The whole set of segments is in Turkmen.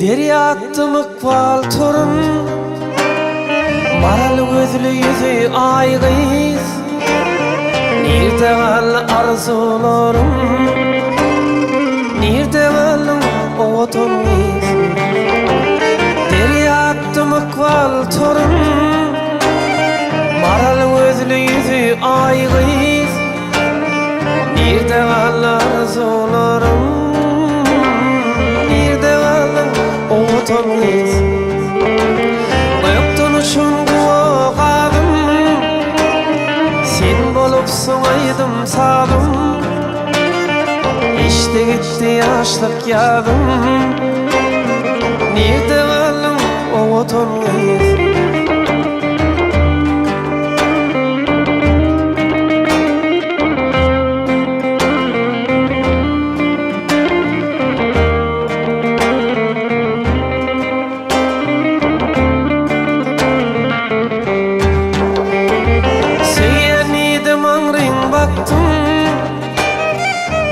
Derýa atdym ykbal torun, Maral gözli ýüzi aý gyz. Nirde galdy arzuwlarym, Nirde galdyň owadan gyz? Derýa atdym ykbal torun, Maral gözli ýüzi aý gyz. Nirde galdy arzuwlarym, Nirde galdyň owadan gyz? Gökden uçan guwa gazym, Sen bolupsyň aýdym-sazym. Geçdi gitdi ýaşlyk ýazym, Nirde galdyň owadan gyz? Söýen idim aňryň bakdyň,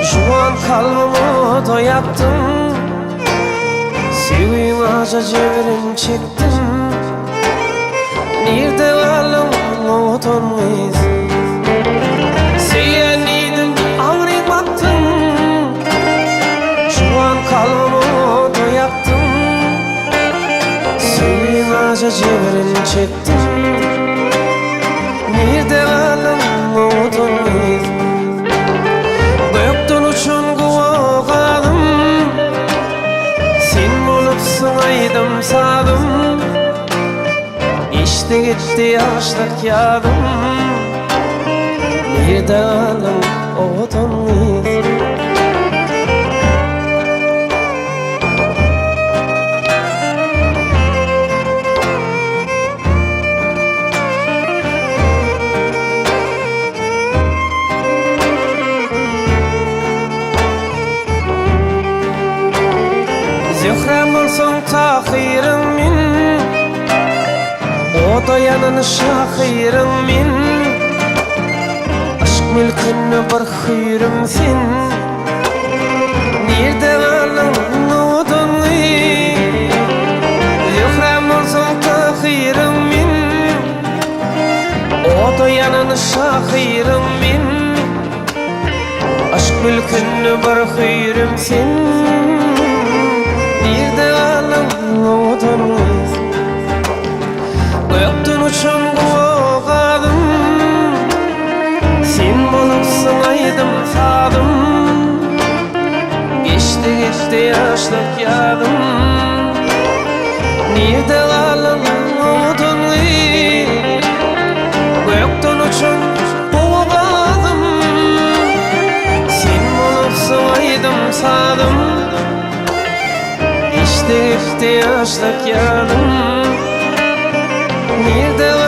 Juwan kalbymy oda ýakdyň, Söýgiň aja jebrin çekdim. Nirde galdyň owadan gyz? Söýen idim aňryň bakdyň, Juwan kalbymy oda ýakdyň, Söýgiň aja jebrin çekdim. Nirde galdyň owadan gyz? Gökden uçan guwa gazym, Sen bolupsyň aýdym-sazym. Geçdi gitdi ýaşlyk ýazym, Nirde galdyň owadan gyz? Zöhräm bolsaň Tahyryň men, Oda ýanan şahyryň men, Yşk mülkünde bir hüýrüm sen. Nirde galdyň owadan gyz? Zöhräm bolsaň Tahyryň men, Oda ýanan şahyryň men. Yşk mülkünde bir hüýrüm sen. Nirde galdyň owadan gyz? Gökden uçan guwa gazym, Sen bolupsyň aýdym-sazym. Geçdi gitdi ýaşlyk ýazym, Nirde galdyň owadan gyz? Gökden uçan guwa gazym, Sen bolupsyň aýdym-sazym. Geçdi gitdi ýaşlyk ýazym, Nirde.